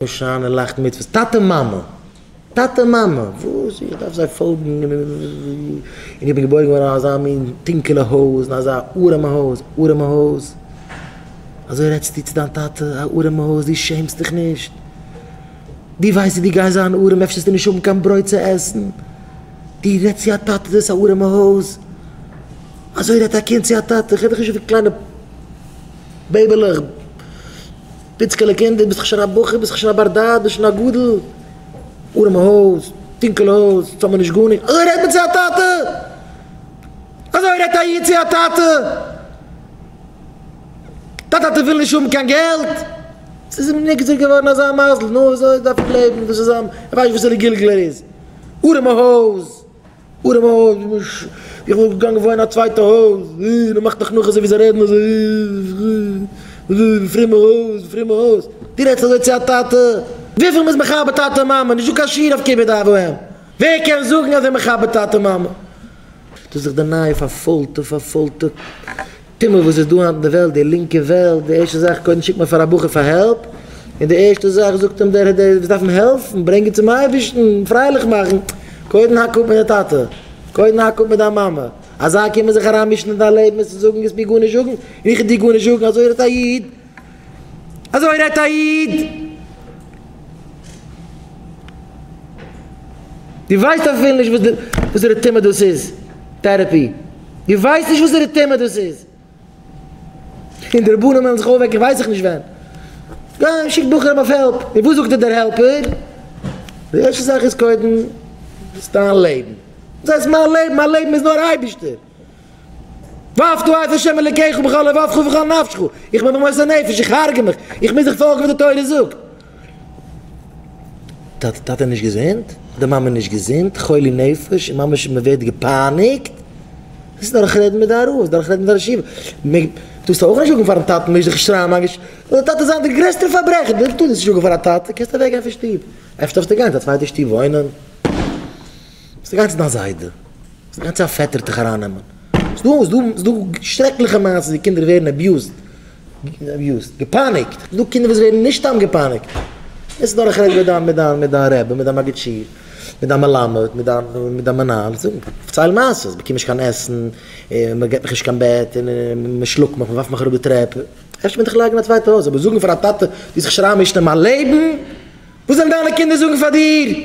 שיינע לייכטע מצוות, טאטע מאמע, טאטע מאמע, וואס איך דארף זיי פאלגן, און איך בין געבוירן געווארן אין אזא מין טונקעלע הויז, אין אזא ארעמע הויז, ארעמע הויז, אזוי רעדסטו צו דיין טאטע, א ארעמע הויז, דו שעמסט דיך נישט? דו ווייסט אז דו גייסט זיין ארעם, אפשר וועסטו נישט האבן קיין ברויט צו עסן, דו רעדסט צו א טאטע דאס איז א ארעמע הויז, אזוי רעדט א קינד צו א טאטע, איך רעד דאך נישט פון קליינע בעיבעלעך. פיצקעלע קינדער, ביסט דאך שוין א בחור, ביסט דאך שוין א בר דעת, ביסט שוין א גדול. ארעמע הויז, טונקעלע הויז, אונז האמיר נישט גארנישט. אזוי רעדט מען צו א טאטע? אזוי רעדט א איד צו א טאטע? דיין טאטע וויל נישט האבן קיין געלט? ס'איז אים נגזר געווארן אזא מזל, נו, אזוי דארף ער לעבן, דאס איז זיין, ער ווייסט וואסערע גלגול ער איז. ארעמע הויז. ארעמע הויז, איך וואלט געגאנגען וואוינען א צווייטע הויז, מען מאכט דאך נאך אזוי ווי זיי רעדן אזוי, פרומע הויז, פרומע הויז, דו רעדסט אזוי צו א טאטע? וויפיל מ'איז מכבד טאטע מאמע, נישטא קיין שיעור אויף כיבוד אב ואם, ווער קען זאגן אז ער מכבד טאטע מאמע? דאס איז דאך די נייע פארפוילטע פארפוילטע טומאה וואס איז דא היינט אין די וועלט, די לינקע וועלט, די ערשטע זאך קודם שיקט מען פאר א בחור פאר help, און די ערשטע זאך זאגט אים דער דער וואס דארף אים העלפן, ברענגען צום אייבערשטן, פרייליך מאכן, קודם האק אפ מיט די טאטע, קודם האק אפ מיט דיין מאמע, אז זיי קומען זיך אריינמישן אין דיין לעבן און צו זאגן וועסט מיר גארנישט זאגן, און איך וועל דיר גארנישט זאגן, אזוי רעדט א איד, אזוי רעדט א איד! דו ווייסט אפילו נישט וואס די וואסערע טומאה דאס איז, therapy. דו ווייסט נישט וואסערע טומאה דאס איז. און די רבנים וועלן זיך אויפוועקן ווייס איך נישט ווען. גיי שיק בחורים אויף help. און וואס זאגט דיר דער helper? די ערשטע זאך איז קודם, דאס איז דיין לעבן. דאס הייסט מיין לעבן? מיין לעבן איז נאר אייבערשטער. ואהבת את ה' אלוקיך בכל לבבך ובכל נפשך. איך בין מוסר נפש, איך הרגע מיך, איך מוז זיך פאלגן וואס די תורה זאגט. טאטע טאטע נישט געזונט, די מאמע נישט געזונט, חולי נפש, און ממש מען ווערט געפייניגט, דאס איז דורך רעדן מיט די רב, דורך רעדן מיט די ראש ישיבה, מען טארסט אויך נישט זאגן פארן טאטן מיש דיך נישט אריין מיין געש, זאל די טאטע זיין דער גרעסטער פארברעכער, דו טארסט נישט זאגן פאר א טאטע, קענסט אוועק גיין פון שטוב, אפשר דארפסטו גיין צו א צווייטע שטוב וואוינען, דארפסטו גיין צו דיין זיידע, דארפסטו גיין צו א פעטער דיך ארייננעמען, ס'דא ס'דא ס'דא שרעקליכע מעשות ווי קינדער ווערן abused. Abused, געפייניגט, ס'איז דא קינדער וואס ווערן נישט סתם געפייניגט, עס איז דורך רעדן מיט דיין מיט דיין מיט דיין רבי, מיט דיין מגיד שיעור, מיט דיין מלמד, מיט דיין מיט דיין מנהל, זאג, פארצייל מעשות, באקום נישט קיין עסן, און מען געבט מיך נישט קיין בעט, און מען שלאגט מיך, מען ווארפט מיך אראפ די טרעפ, אפשר מען דיך לייגן אין א צווייטע הויז, אבער זאגן פאר א טאטע, דו זיך נישט אריינמישן אין מיין לעבן, וואס וועלן דיינע קינדער זאגן פאר דיר?